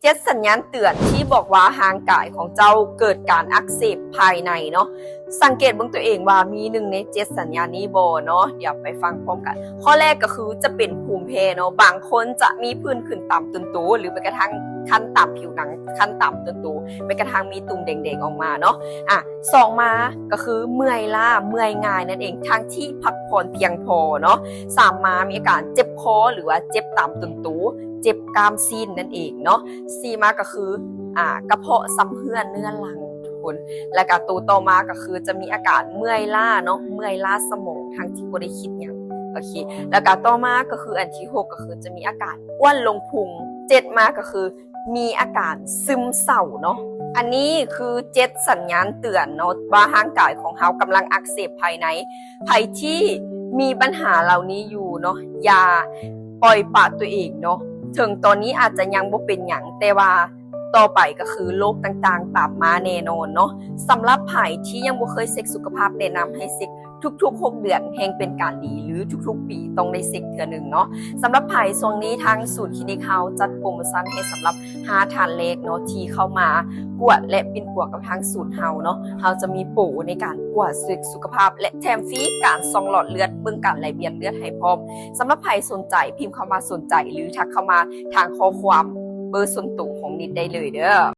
ເຈັດສັນຍານເຕືອນທີ່ບອກວ່າຮ່າງກາຍຂອງເຈົ້າເກີດການອັກເສບພາຍໃນເນາະ. ສັງເກດເບິ່ງຕົວເອງວ່າມີໜຶ່ງໃນເຈັດສັນຍານນີ້ບໍ່ເນາະ? ດຽວໄປຟັງພ້ອມກັນ. ຂໍ້ແລກກໍຄືຈະເປັນພູມແພ້ເນາະ. ບາງຄົນຈະມີຜື່ນຂຶ້ນຕາມຕົນໂຕ ຫຼືແມ່ນກະທັ່ງຄັນຕາມຜິວໜັງ, ຄັນຕາມຕົນໂຕ, ແມ່ນກະທັ່ງມີຕຸ່ມແດງໆອອກມາເນາະ. ອາ ສອງມາກໍຄືເມື່ອຍລ້າ, ເມື່ອຍງ່າຍນັ້ນເອງ ທັງທີ່ພັກຜ່ອນພຽງພໍເນາະ. ສາມມາມີອາການເຈັບຄໍ ຫຼືວ່າເຈັບຕາມຕົນໂຕ, ເຈັບກ້າມຊີ້ນນັ້ນເອງເນາະ. ສີ່ມາກໍຄື ອາ ກະເພາະຊຳເຮື້ອເນື້ອຫຼັງທຸກຄົນ. ແລ້ວກະໂຕຕໍ່ມາກໍຄືຈະມີອາການເມື່ອຍລ້າເນາະ, ເມື່ອຍລ້າສະໝອງ ທັງທີ່ບໍ່ໄດ້ຄິດຫຍັງ. ໂອເຄ ແລ້ວກະຕໍ່ມາກໍຄືອັນທີຫົກ ກໍຄືຈະມີອາການອ້ວນລົງພຸງ. ເຈັດມາກໍຄື ມີອາການຊຶມເສົ້າເນາະ. ອັນນີ້ຄືເຈັດສັນຍານເຕືອນເນາະ ວ່າຮ່າງກາຍຂອງເຮົາກຳລັງອັກເສບພາຍໃນ. ໃຜທີ່ມີບັນຫາເຫຼົ່ານີ້ຢູ່ເນາະ, ຢ່າປ່ອຍປະຕົວເອງເນາະ. ເຖິງຕອນນີ້ອາດຈະຍັງບໍ່ເປັນຫຍັງ, ແຕ່ວ່າຕໍ່ໄປກໍຄືໂລກຕ່າງໆຕາມມາແນ່ນອນເນາະ. ສຳລັບໃຜທີ່ຍັງບໍ່ເຄີຍເຊັກສຸຂະພາບ, ແນະນຳໃຫ້ເຊັກ ທຸກໆຫົກເດືອນແຮ່ງເປັນການດີ ຫຼືທຸກໆປີຕ້ອງໄດ້ເຊັກເທື່ອໜຶ່ງເນາະ. ສຳລັບໃຜ ຊ່ວງນີ້ທາງສູນຄລີນິກເຮົາຈັດໂປຣໂມຊັນໃຫ້ສຳລັບຫ້າທ່ານແລກເນາະ ທີ່ເຂົ້າມາກວດ ແລະ ປິ່ນປົວກັບທາງສູນເຮົາເນາະ. ເຮົາຈະມີໂປຣໃນການກວດເຊັກສຸຂະພາບ ແລະ ແຖມຟຣີການສ່ອງຫຼອດເລືອດ, ເບິ່ງການໄຫຼວຽນເລືອດໃຫ້ພ້ອມ. ສຳລັບໃຜສົນໃຈ, ພິມເຂົ້າມາສົນໃຈ ຫຼື ທັກເຂົ້າມາທາງຂໍ້ຄວາມເບີສ່ວນໂຕຂອງນິດໄດ້ເລີຍເດີ້.